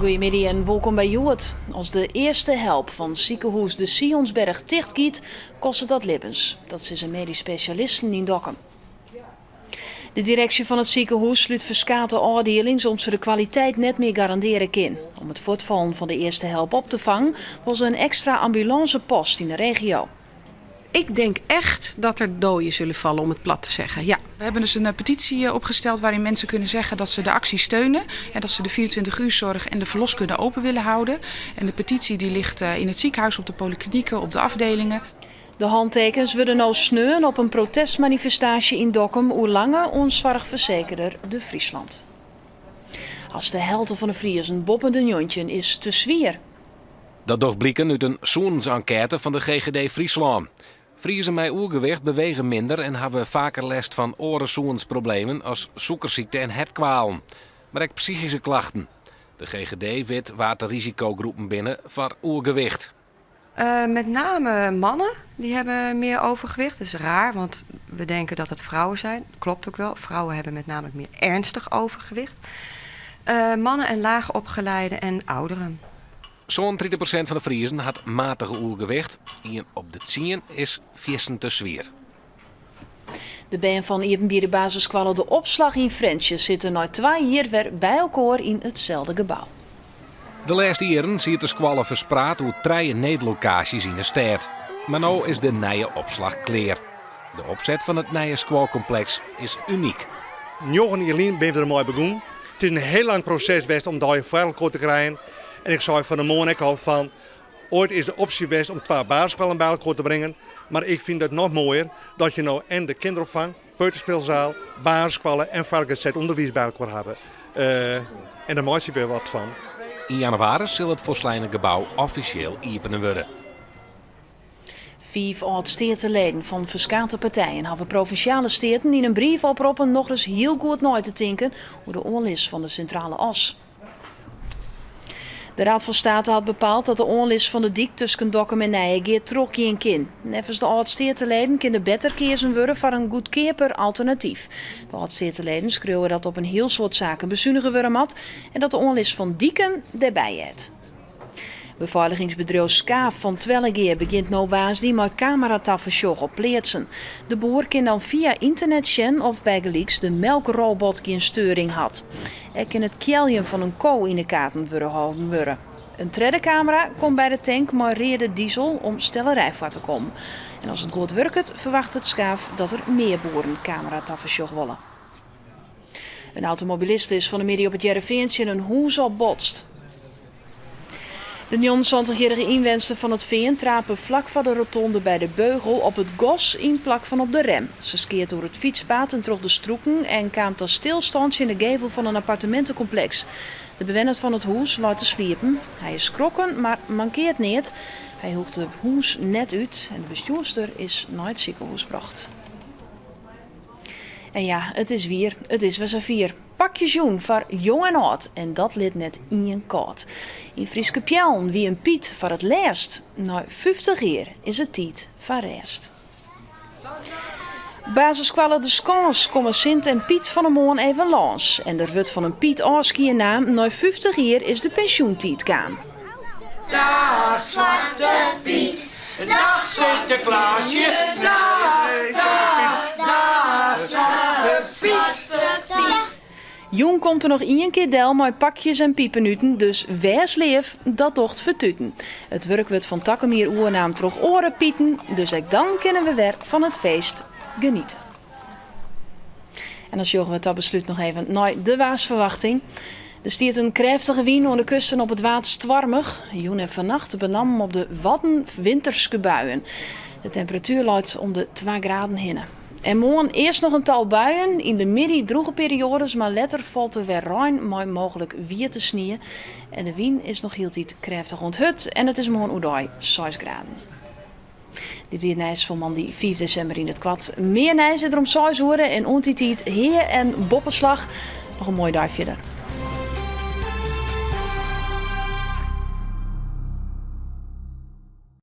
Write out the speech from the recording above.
Goeiemiddei en wolkom by Hjoed. As de earste help fan sikehûs De Sionsberg tichtgiet, kostet dat libbens. Dat sizze medysk spesjalisten yn Dokkum. De direksje fan it sikehûs slút ferskate ôfdielings om't se de kwaliteit net mear garandearje kin. Om it fuortfallen fan de earste help op te fangen, wol se in ekstra ambulânsepost yn de regio. Ik denk echt dat er doden zullen vallen, om het plat te zeggen. Ja. We hebben dus een eh, petitie eh, opgesteld waarin mensen kunnen zeggen dat ze de actie steunen. En dat ze de 24-uurzorg en de verloskunde open willen houden. En de petitie die ligt eh, in het ziekenhuis, op de poliklinieken, op de afdelingen. De hantekens wurde no sneon op in protestmanifestaasje yn Dokkum oerlange oan soarchfersekerder De Friesland. Hast de helte fan de Friezen boppe de 19 is te swier. Dat docht bliken út in sûnensenkête fan de GGD Fryslân. Friezen mei oergewicht bewege minder en hawwe faker lêst fan oare sûnensproblemen as sûkersykte en hertkwalen, mar ek psychyske klachten. De GGD wit wa't de risikogroepen binne foar oergewicht. Met name mannen die hebben meer overgewicht. Dat is raar, want we denken dat het vrouwen zijn. Klopt ook wel. Vrouwen hebben met name meer ernstig overgewicht. Mannen en laagopgeleide en ouderen. Sa'n 30% fan de Friezen hat matich oergewicht. Ien op de tsien is fierstente swier. De bern fan iepenbiere basisskoalle De Opslach yn Frjentsjer sitte nei twa jier wer by elkoar yn itselde gebou. De lêste jierren siet de skoalle ferspraat oer trije needlokaasjes yn 'e stêd. Mar no is de nije opslach klear. De opset fan it nije skoalkompleks is unyk. Njoggen jier lyn binne we der mei begûn. It is in hiel lang proses west om it allegear foar elkoar te krijen. En ik sei fan 'e moarn ek al fan Oait is de opsje west om twa basisskoallen by elkoar te bringen, mar ik fyn it noch moaier dat je no en de kinderopfang, peuterspeelzaal, basisskoalle en foartgezet ûnderwiis by elkoar hawwe. En dêr meitsje we wat fan. Yn jannewaris sil it folsleine gebou offisjeel iepene wurde. Fiif âld-steateleden fan ferskate partijen hawwe provinsjale steaten yn in brief oproppen nochris hiel goed nei te tinken oer de oanlis fan de Sintrale As. De Raad van State hat bepaald dat de oanlis fan de dyk tusken Dokkum en Nijegea trochgean kin. Neffens de âld-steateleden kin der better keazen wurde foar in goedkeaper alternatyf. De âld-steateleden skriuwe dat op in hiel soad saken besunige wurde moat en dat de oanlis fan diken dêrby heart. Befeiligingsbedriuw Skaaf fan Twellegea begjint no woansdei mei kameratafersjoch op pleatsen. De boer kin dan fia ynternet sjen oft bygelyks de melkrobot gjin steuring hat. Ek kin it kealjen fan in ko yn 'e gaten wurde holden wurde. In tredde kamera komt by de tank mei reade diesel om stellerij foar te kommen. En as it goed wurket, ferwachtet Skaaf dat der mear boeren kameratafersjoch wolle. In automobiliste is fan 'e middei op It Hearrenfean tsjin in hûs op botst. De 79-jierrige ynwenster fan It Fean trape flak foar de rotonde by de Beugel op it gas yn plak fan op de rem. Se skeat oer it fytspaad en troch de strûken en kaam ta stilstân tsjin de gevel fan in appartemintekompleks. De bewenner fan it hûs leit te sliepen. Hy is skrokken, mar mankeart neat. Hy hoecht it hûs net út en de bestjoerster is nei it sikehûs brocht. En ja, it is wier, it is wer safier. Pakjesjûn foar jong en âld en dat lit net ien kâld. Yn Fryske Peallen wie in Pyt foar it lêst. Nei 50 jier is it tiid foar rêst. Basisskoalle De Skâns komme Sint en Pyt fan 'e moarn even lâns. En der wurdt fan in Pyt ôfskie naam, nei 50 jier is de pensjoentiid kaam. Dag Zwarte Piet, dag Sinteklaasje, dag, dag, dag Zwarte Piet. Jûn komt er noch ien kear del mei pakjes en pipernuten, dus wês leaf, dat docht fertuten. It wurk wurdt fan takom jier oernaam troch oare Pieten, dus ek dan kinne we wer fan it feest geniete. En dan sjogge we ta beslút noch even nei de waarsferwachting. Der stiet in krêftige wyn oan de kust en op it Waad stoarmich. Jûn en fannacht benammen op de Wadden winterske buien. De temperatuer leit om de 2 graden hinne. En moarn earst noch in tal buien, yn de middei drûge perioades, mar letter falt der wer rein mei mooglik wiete snie. En de wyn is noch hieltyd krêftich oant hurd en it is moarn oerdei 6 graden. Dit wie it nijs fan moandei 5 desimber yn it koart. Mear nijs is der om 6 oere en oant dy tiid Hea en Boppeslach. Noch in moaie dei fierder.